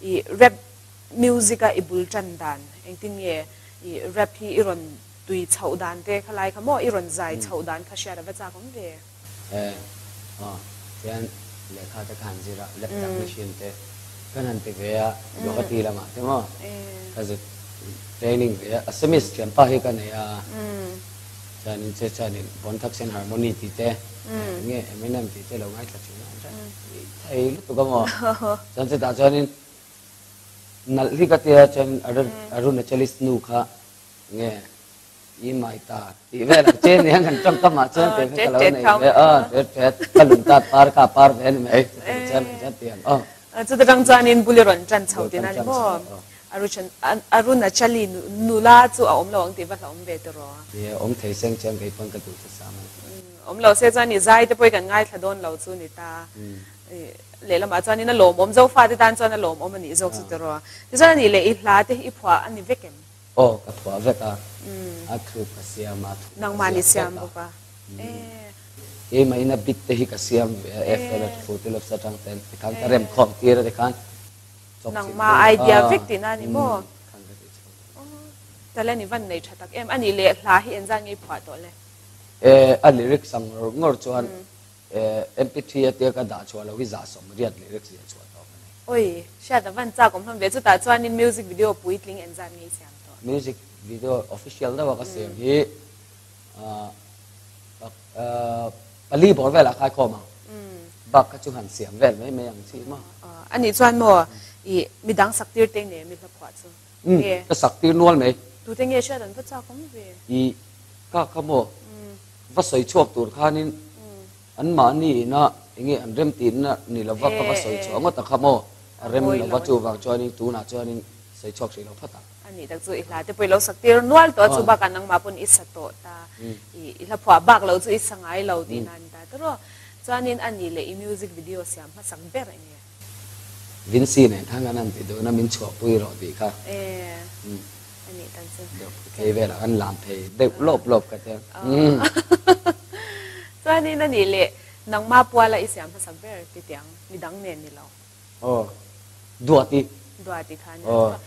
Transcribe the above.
I rap music a i bul tan dan engtin nge i rap hi i rawn tui chhoh dan te khalai kha maw i rawn zai chhoh dan kha hriat a va chak awm ve. E aw chuan lehkha te ka han zir a, lab technician te kan han ti ve a, Guwahati lamah te maw ka zir training ve a, Assamese thiampa hi ka nei a, chuanin che chuanin Bonthaksen Harmony tih te enge Eminem tih te lo ngaithla thin a, an hre thei lutuk a maw, chuan chutah chuanin nalh hi ka tia chuan Arunachalis nu kha nge I mai ta tih vel ang che nia kan tawngkam ah chuan tih kha ka lo nei ve a tet tet ka lung tat par ka par ve ani mai chutiang chuan an chuan tih ang aw. Chuta tang chuanin bul i rawn tan chho tin a ni maw? Arunachali nula chu a awm lo ang tih va hlauhawm ve tiraw? Nia awm thei seng chuan kei pawn ka duh chu sam a ni. Awm lo se chuan i zai te pawh i kan ngaithla dawn lo chu ni ta. Lehlamah chuanin a lawmawm Zofate tan chuan a lawmawm a nih zawk chu tiraw? Tichuan a nih leh i hla te hi i phuah a ni vek em? Aw ka phuah vek a, a thu ka siam a, thu ka Nangmah ni siam bawk a. Keimah in a bit te hi ka siam ve a, FL a Fruity Loops atang ten tikhan ka rem khawm tir a tikhan chawp chilh Nangmah idea vek tihna a ni maw? Khan ka tih chhuak a. Talent i van nei tha tak em? A nih leh hla hi engzat nge i phuah tawh le? E, a lyrics ang ngawr ngawr chuan MP3 atia ka dah chhuah loh hi zah 80 lyrics ziah chhuah tawh ka nei. Oi, hriat a van chak awm hlawm ve. Chutah chuanin music video puitling engzat nge i siam tawh? Music video official deuha ka siam hi pali bawr velah khai khawm ang. Bak kha chu han siam vel mai mai ang chi maw? Anih chuan maw i midang sak tir te nge mi hla phuah chu? Umm, ka sak tir nual mai. Tute nge hriat an va chak awm ve? I ka kha maw? Va sawi chhuak tur khanin anmahni ina enge an rem tihna ni lova ka va sawi chhuah ngawt a kha maw? A rem lova chuvang chuanin tunah chuanin sawi chhuak hrih lo phawt ang. A nih tak chu i hla te pawh i lo sak tir nual tawh a, chu bakah nangmah pawn i sa tawh ta, i hla phuah bak lo chu i sa ngai lo tihna a ni ta tawrh aw. Chuanin a nih leh i music video siam hmasak ber enge? Vincy nen khan kan han ti dun a, min chhuahpui rawh tih kha. Phei velah kan lam phei deuh lawp lawp ka tia. Chuanin a nih leh nangmah puala i siam hmasak ber ti tiang midang nen ni lo. Aw, Duati. Duati kha nia.